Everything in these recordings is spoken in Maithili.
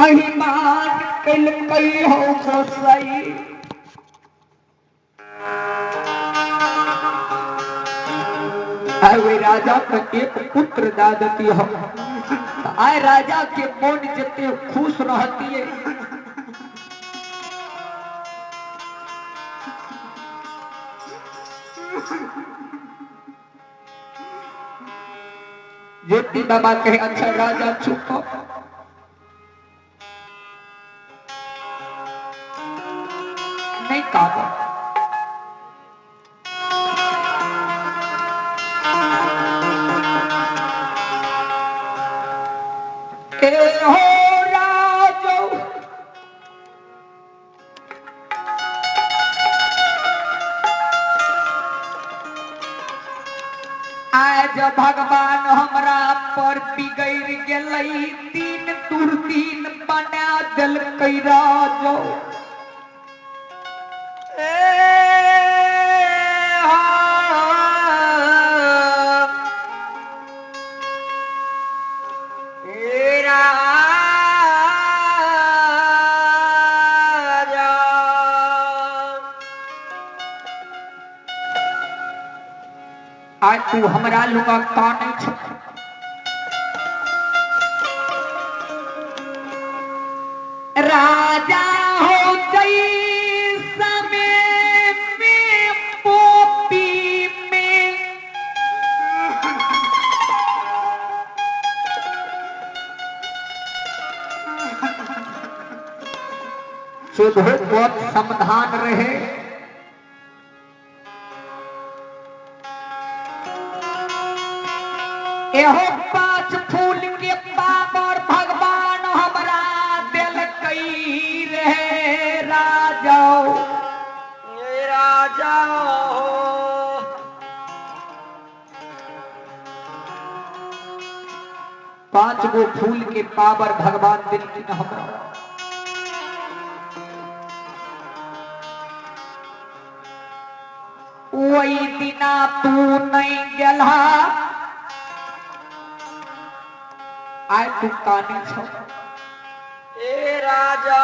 अहिमान कइलकै हो गोसाई। आय ओहि राजा के एक पुत्र दा देती हो, आय राजा के मन जते खुश रहती है। ज्योति बाबा कहे अच्छा राजा चुप, नहीं काबा। ए हो राजो आज भगवान हमरा पर बिगड़ गेलै, तीन दुर्दीन बना देलकै राजो। आज तू हमरा लुगा कानै छ। राजा हो जई समय में पोपी में चौदह बहुत समाधान रहे। एहो पांच फूल के पावर भगवान हमरा देलकै रे राजा। राजा पांच गो फूल के पावर भगवान देलखिन हमरा। वही दिना तू नहीं गेलहा, आय तू काने छो। ए राजा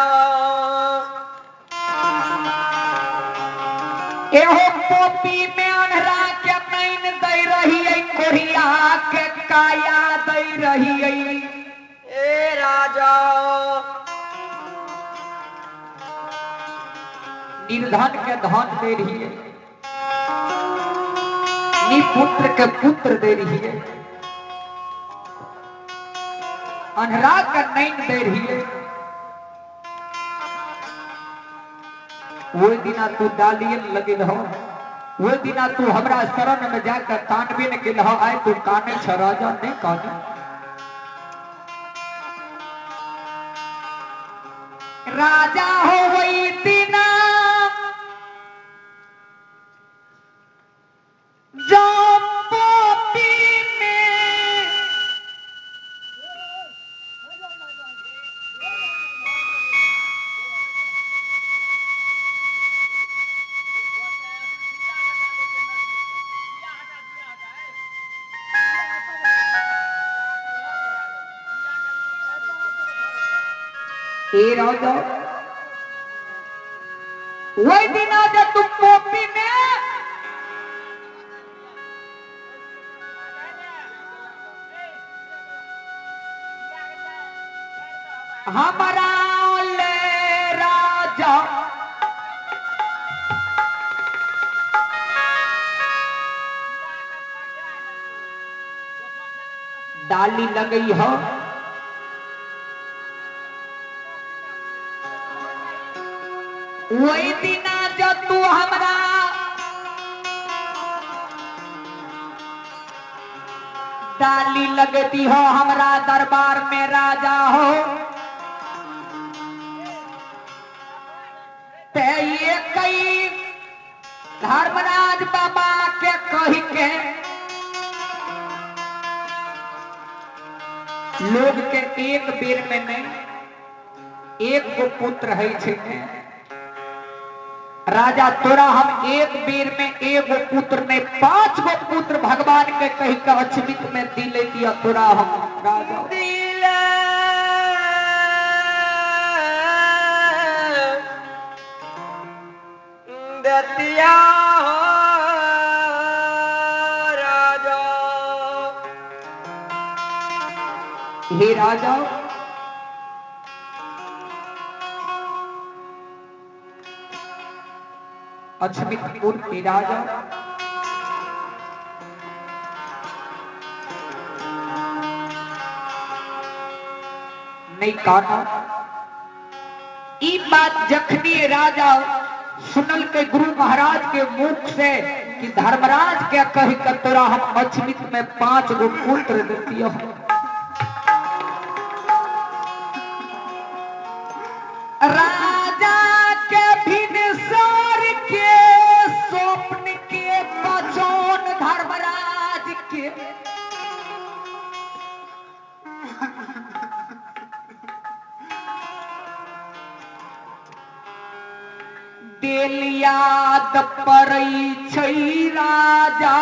एहो पोपी में अन्हरा के नैन दे रही है, कोरिया के काया दे रही है। ए राजा निर्धन के धन दे रही है, निपुत्र के पुत्र दे रही है, अन्हरा का नैन दे रही है। वो दिना तू डालियन लगिल हो, वो दिना तू हमरा शरण में जाकर कानबे न गेल हो, आय तू काने छ राजा नहीं काने। राजा हो वही दिना जो पोपी में ए राजा वही दिना जब तुम पोपी में हमारा ले राजा डाली लगई हो, वही दिना जब तू हमरा डाली लगती हो हमरा दरबार में राजा हो, ते ये कई धर्मराज बाबा के कही के लोग के एक बेर में नहीं एक गो पुत्र है छे। राजा तोरा हम एक बेर में एक गो पुत्र नहीं पांच गो पुत्र भगवान के कही के अछमित में दिले दिया तोरा हम राजा दिले। हे राजा, अछमितपुर के राजा, नहीं काना। ई बात जखनी राजा सुनल के गुरु महाराज के मुख से कि धर्मराज के कही के तोरा हम अछमित में 5 गो पुत्र देतियो। राजा के भिनसर के स्वप्न के बचौन धर्मराज के दिल याद पड़ै छै राजा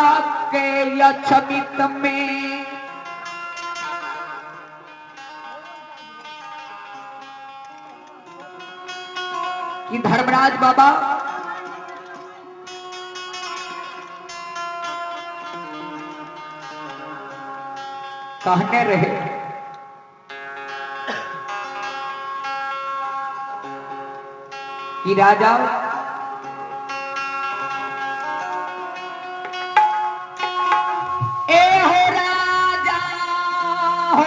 के अछमित में। कि धर्मराज बाबा कहने रहे कि राजा ए हो राजा हो,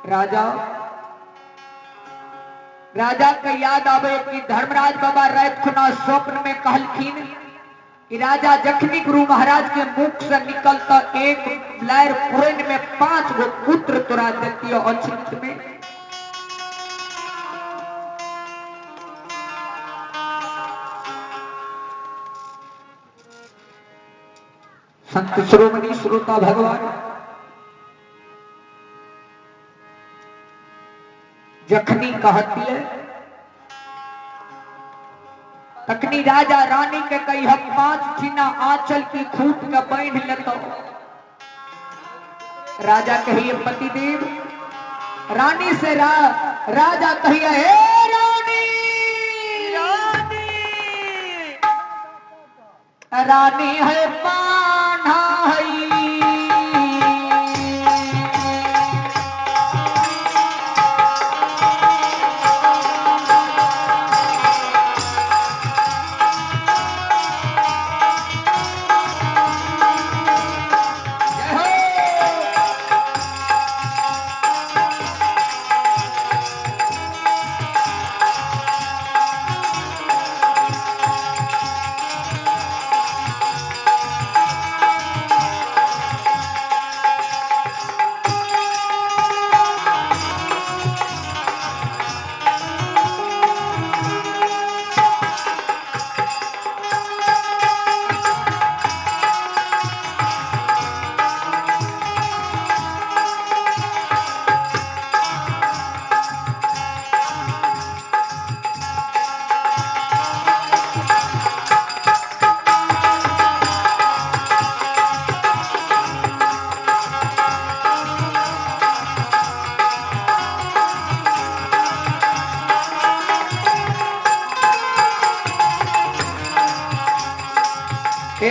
राजा राजा के याद आवे कि धर्मराज बाबा रात खुना स्वप्न में कहलखिन कि राजा जखनी गुरु महाराज के मुख से निकलता एक लायर पुरन में 5 गो पुत्र तोरा देतियो अछित में। संत श्रोमणी श्रोता भगवान जखनी कहती है तखनी राजा रानी के कही हम 5 ठिना आंचल की खूट के बांध लेतो। राजा कहिए पतिदेव, रानी से राजा कहिए हे रानी, रानी रानी है बान्हा है।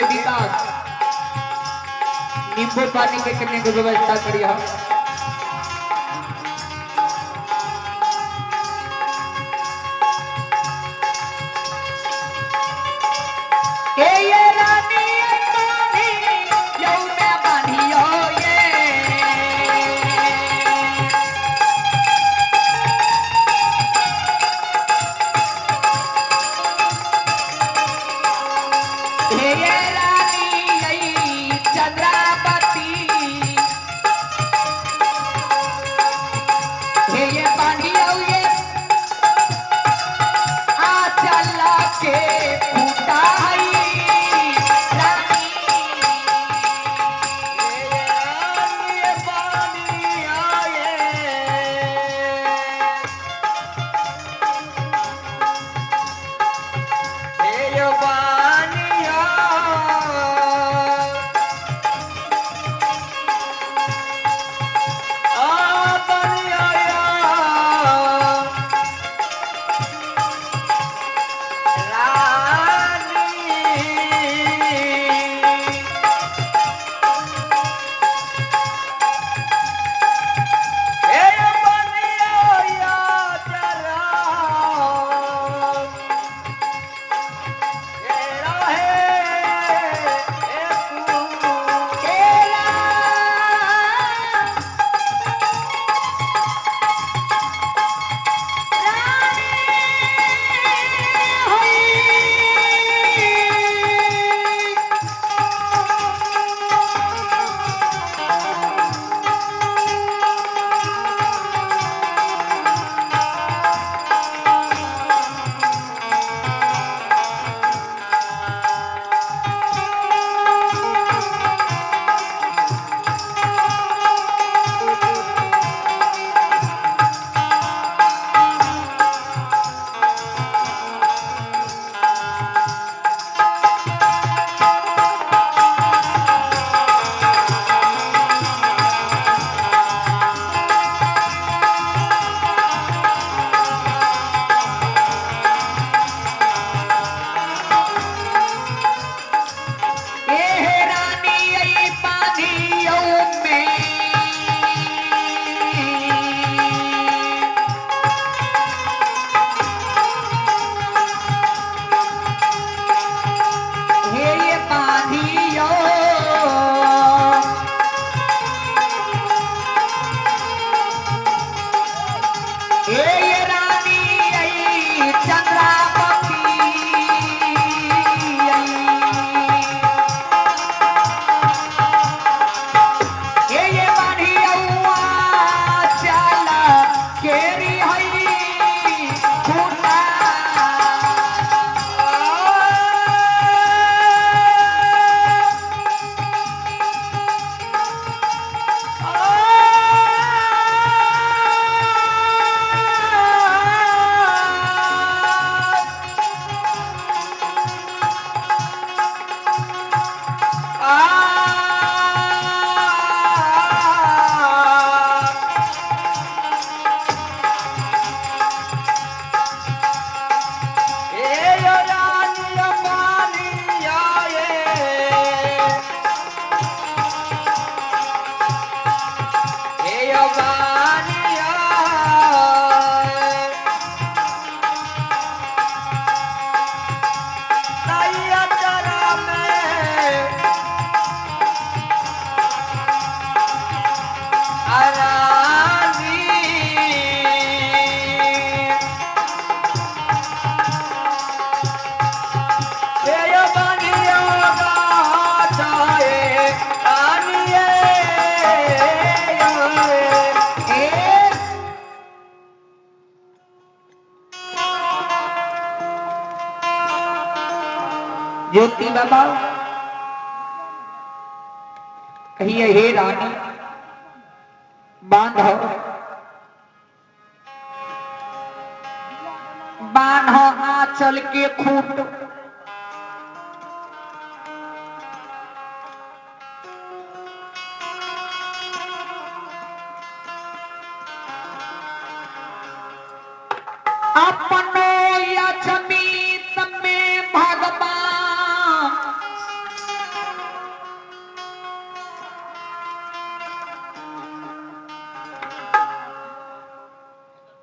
विकास नींबू पानी के कितने की व्यवस्था करी हम। ये रानी चंद्रावती ज्योति बाबा कहिए हे रानी बांधो बांधो आंचल के खूट अपनो यचमीत में भगवान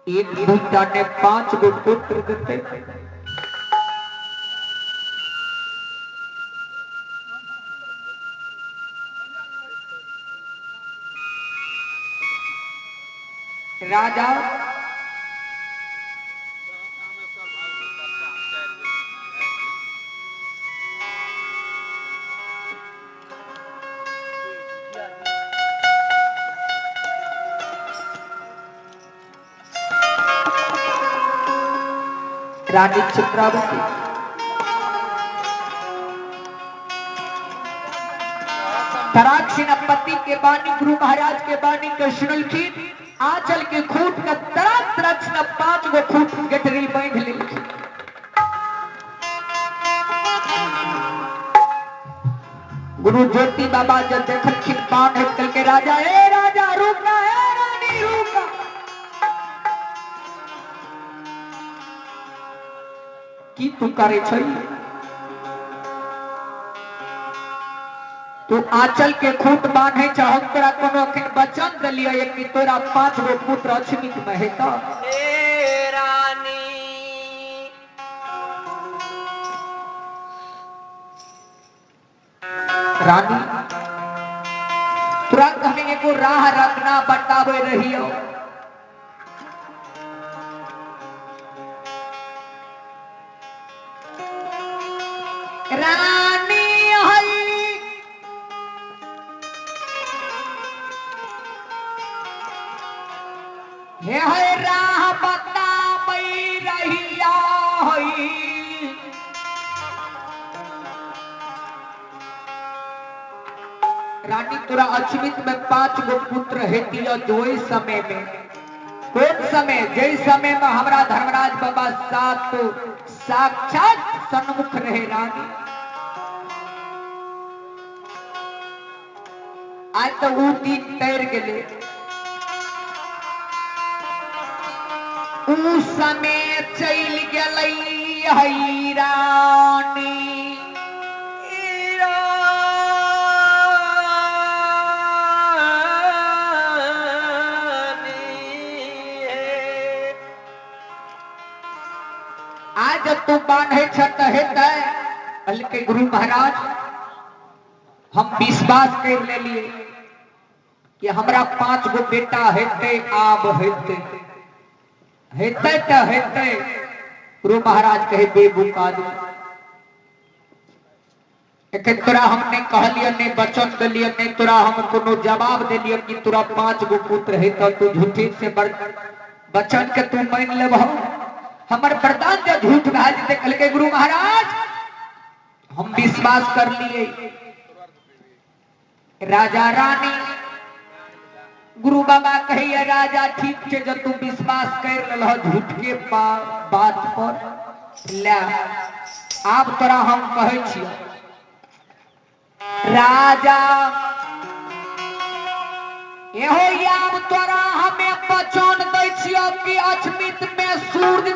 एक दूटा ने 5 गो पुत्र देते। राजा रानी चित्रावती तराक्षिण पति के बानी गुरु महाराज के बानी के सुनलखिन आंचल के खूट का तराक्षिण 5 गो खूट गठरी बांध लेलखिन। गुरु ज्योति बाबा जब देखलखिन बांध के राजा ए राजा रुका ए रानी रुका की तू करे छै तू आंचल के खूट बांधे छ हम तोरा कोनो अखन वचन देलियै कि तोरा 5 गो पुत्र अछमित में हेतौ। हे रानी रानी तुरंत हमें एगो राह रखना बतावे रहियो। रानी हई हे हई राह बताबै रहिया हई रानी तोरा अछमित में 5 गो पुत्र हेती जो समय में कौन समय जै समय में हमरा धर्मराज बाबा सात साक्षात सन्मुख रहे रानी। आज तो ऊ दिन तैर गेले ऊ समय चल गेलै हई रानी आज तू बांधे छ हेतै। कहलकै गुरु महाराज हम विश्वास कर ले लिए कि हमरा 5 गो बेटा हेतै आब हेतै हेतै त हेतै। गुरु महाराज कहे बेबुक आदमी एखन तोरा हम नहीं कहलियै नहीं वचन देलियै नहीं तोरा हम कोनो जवाब देलियै कि तोरा 5 गो पुत्र हेतौ तू झूठे से वचन के तू मान लेबहो हमर वरदान जे झूठ भए जेतै। कहलकै गुरु महाराज हम विश्वास कर लिए। राजा रानी गुरु बाबा कहिए राजा ठीक छै जब तू विश्वास कर लेलह झूठ के बात पर ले आब तोरा हम कहै छियौ राजा एहो आब तोरा हमें वचन दै छियौ कि अछमित में सूर्य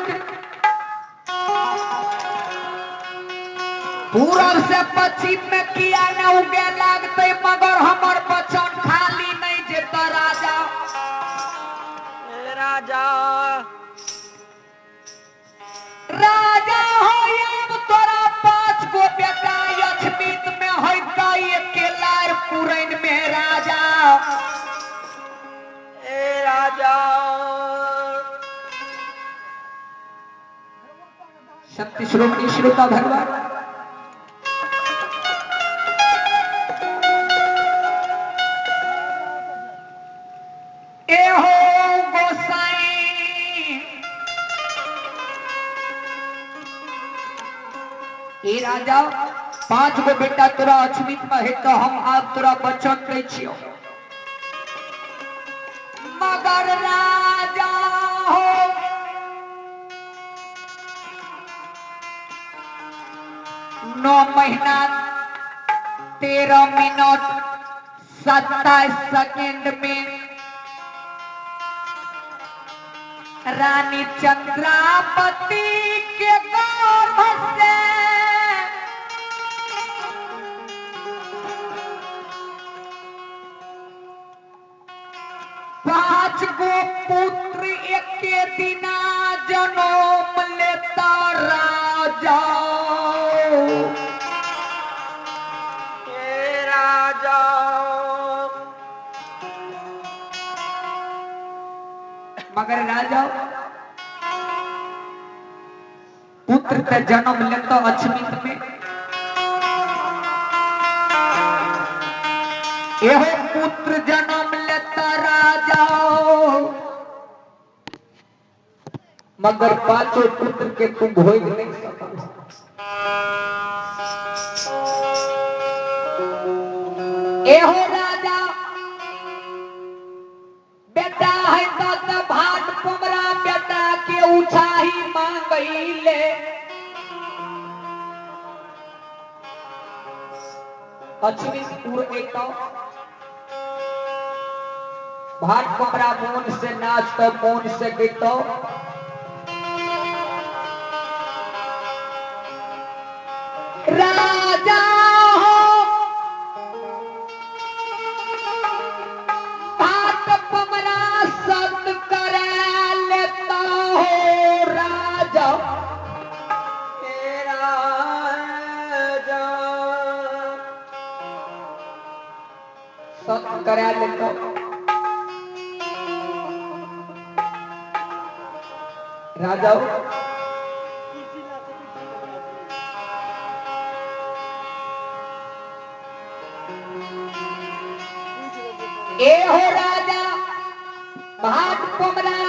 पूरब से पश्चिम में किया न उगे लागते मगर हमर वचन खाली नहीं जेता राजा। राजा राजा हो आब तोरा 5 गो बेटा अछमित में होतै अकेला पुरैन में राजा। ए राजा शक्ति श्रोमणी श्रोता भगवान एहो गोसाई ए राजा 5 गो बेटा तोरा अछमित में है तो हम आप तोरा वचन दै छियो। मगर राजा हो 9 महीना 13 मिनट 27 सेकेंड में रानी चंद्रावती के गर्भ से 5 गो पुत्र एक दिना जन्म लेता राजा। राजा मगर राजा पुत्र ते जन्म लेता अछमित में, एहो पुत्र जन्म लेता राजा, मगर 5 पुत्र के तुम भोग नहीं सका। एहो राजा बेटा है तो भाट पुमरा बेटा के उछाही मांगले। अछमितपुर एक भाट पुमरा मोन से नाच तो मोन से गीतो। राजा हो भाट पमरा सत करे लेता हो राजा। राजा सत करे लेता। राजा ए हो राजा भाट पुमरा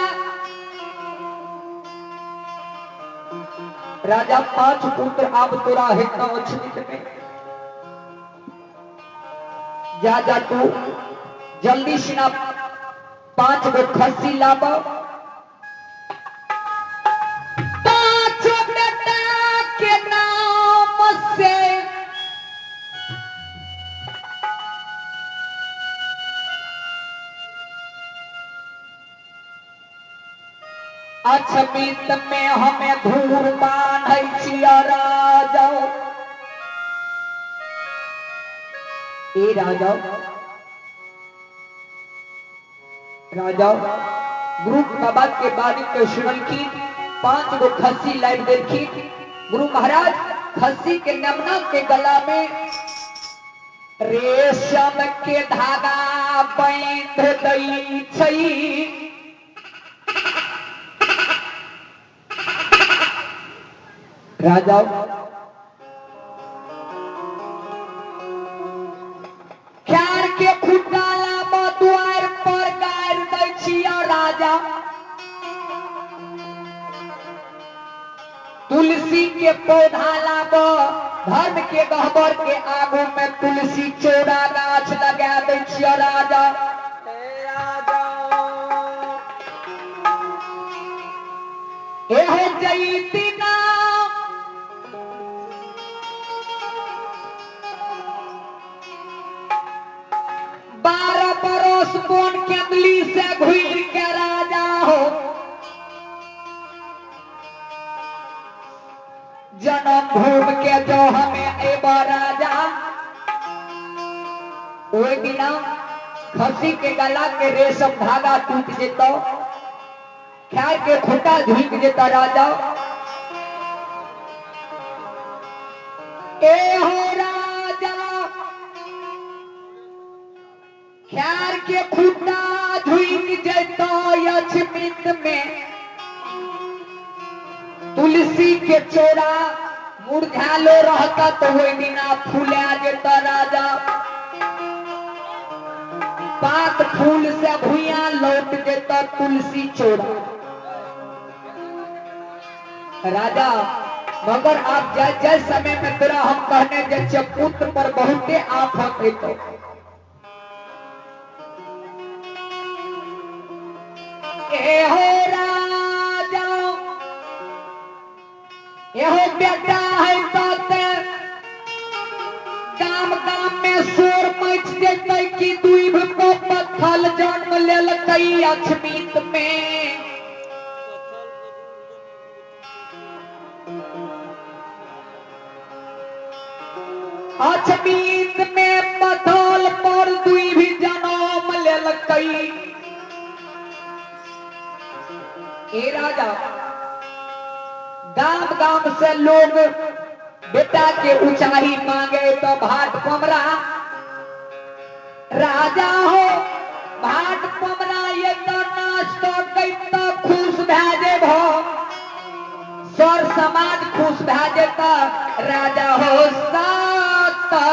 राजा 5 पुत्र अब तोरा है तो अछमित में जा जा तू जल्दी सिना 5 गो खस्सी लाब। 5 बेटा के नाम से अछमित में हमें धूर बांधै छिया राजा। ए राजा राजा गुरु बाबा के बारी के सुनलखिन, 5 गो खस्सी लाइव देलखिन। गुरु महाराज खस्सी के नमना के गला में रेशम के धागा बांध दै छै। राजा ख्यार के खुटाला दुआर पर गार दै छिया राजा। तुलसी के पौधा लाब, धर्म के गहबर के आगू में तुलसी चौड़ा गाछ लगा दै छिया राजा। एहो जैतिना 12 बरस बोन केंदली से घुर के राजा हो जन्म भूमि के जो हमें एब राजा। ओहि दिना खस्सी के गला के रेशम धागा टूट जेतो, ख्यार के खूटा झुक जेता राजा। ए हो राजा ख्यार के खूटा झुक जेतो अछमित में, तुलसी के चोरा मुरझालो रहता तो वही दिना फूला जेता राजा। पात फूल से भुइया लौट जेता तुलसी चोरा। राजा मगर आप जय जय समय में तोरा हम कहने जे पुत्र पर बहुते आफत हेतो। ए हो राजा एहो बेटा है तो गाम गाम में शोर मच जेतै कि दुइभ को पत्थल जन्म लेलकै अछमीत में। अछमीत में पत्थल पर दुइभ जन्म लेलकै। ए राजा गाम गाम से लोग बेटा के ऊंचाई मांगे तो भाट पमरा राजा हो भाट पमरा ये तो नाच तो गई तो खुश भै जेबो, सर समाज खुश भै जेता राजा हो साता।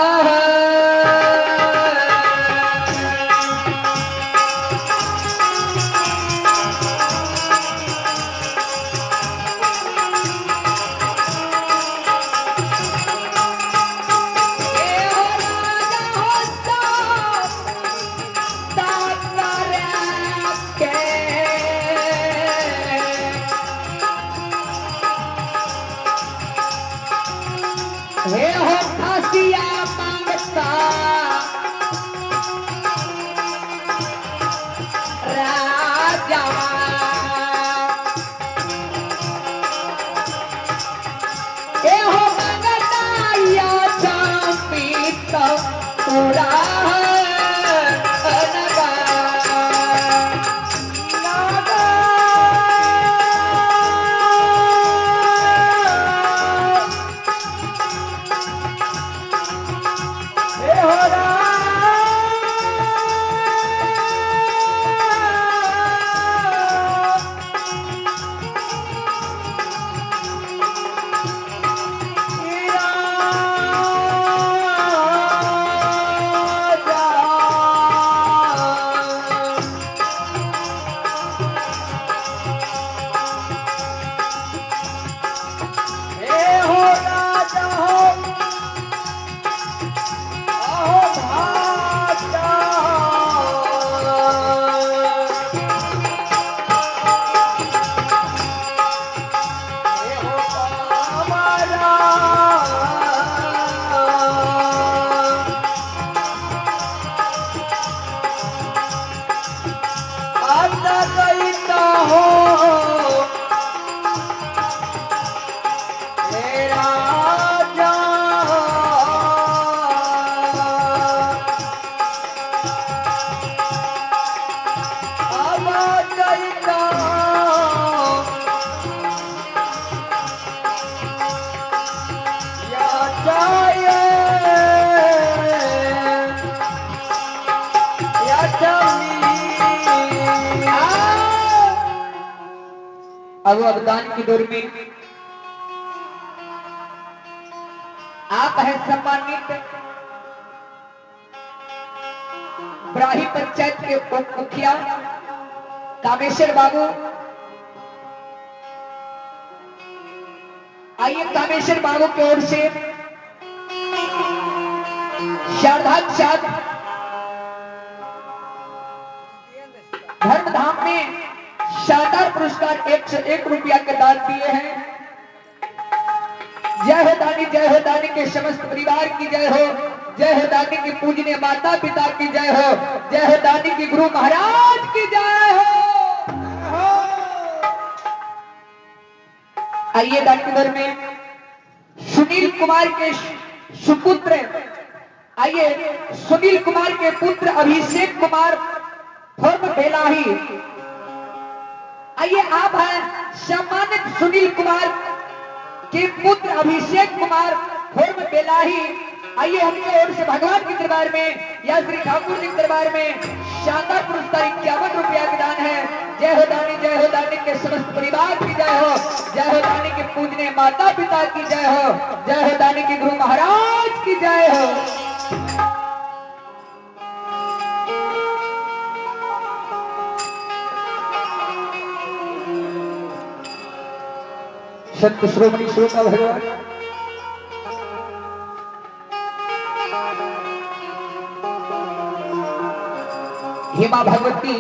अब अवदान की दौर में आप हैं सम्मानित ब्राही पंचायत के उप मुखिया कामेश्वर बाबू। आइए कामेश्वर बाबू की ओर से शारदाक्षात धर्मधाम में शानदार पुरस्कार 101 रुपया के दान दिए हैं। जय हो दानी, जय हो दानी के समस्त परिवार की जय हो, जय हो दानी की पूजनीय माता पिता की जय हो, जय हो दानी की गुरु महाराज की जय हो। आइए दानी में सुनील कुमार के सुपुत्र, आइए सुनील कुमार के पुत्र अभिषेक कुमार फर्म बेलाही, आइए आप हैं सम्मानित सुनील कुमार के पुत्र अभिषेक कुमार फर्म बेलाही, आइए उनके ओर से भगवान के दरबार में या श्री ठाकुर जी के दरबार में शानदार पुरस्कार 51 रुपया का दान है। जय हो दानी, जय हो दानी के समस्त परिवार की जय हो, जय हो दानी के पूजने माता पिता की जय हो, जय हो दानी के गुरु महाराज की जय हो। संत श्रोमणी श्रोता भगवान हे माँ भगवती,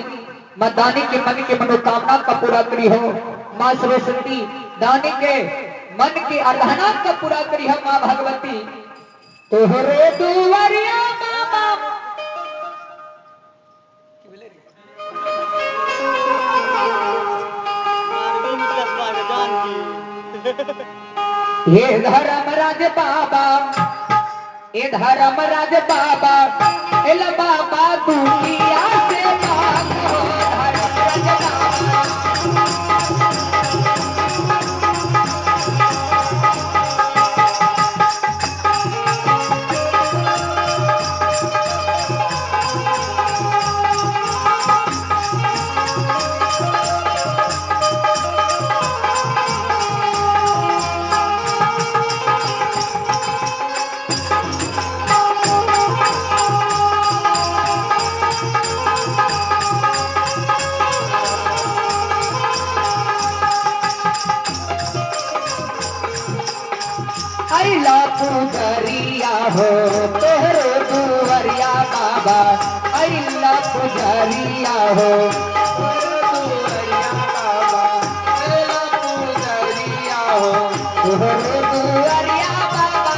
माँ दानी के मन के मनोकामना का पूरा करी हो। माँ सरस्वती दानी के मन के आराधना का पूरा करी हो माँ भगवती। तोहरे दुआरिया बाबा हे धर्मराज बाबा, हे धर्मराज बाबा, एल बाबा दुनिया से पार हो धर्मराज बाबा। पुजरिया हो तोहरो दुआरिया बाबा, अइला पुजरिया हो दुआरिया बाबा, अइला पुजरिया हो तोहरो दुआरिया बाबा,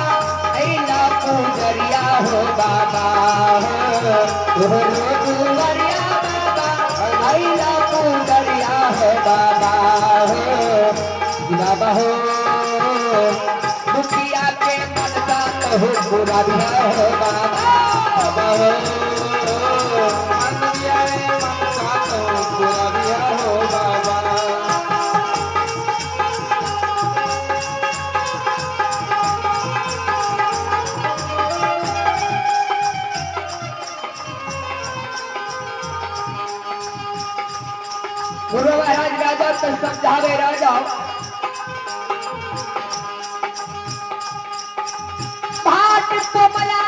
अइला पुजरिया हो बाबा, तोहरो दुआरिया बाबा, अइला पुजरिया हो बाबा, हो बाबा हो दुखिया के मन का हो पूरा हो बाबा, बाबा हो दुखिया के मन का पूरा हो बाबा। गुरु महाराज राजा तो समझावे राजा कोमला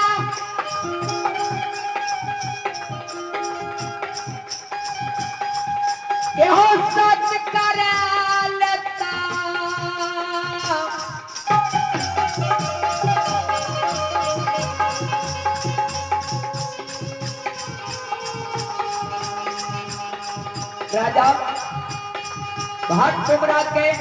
एहो सच करलता, राजा भाट कुमरा के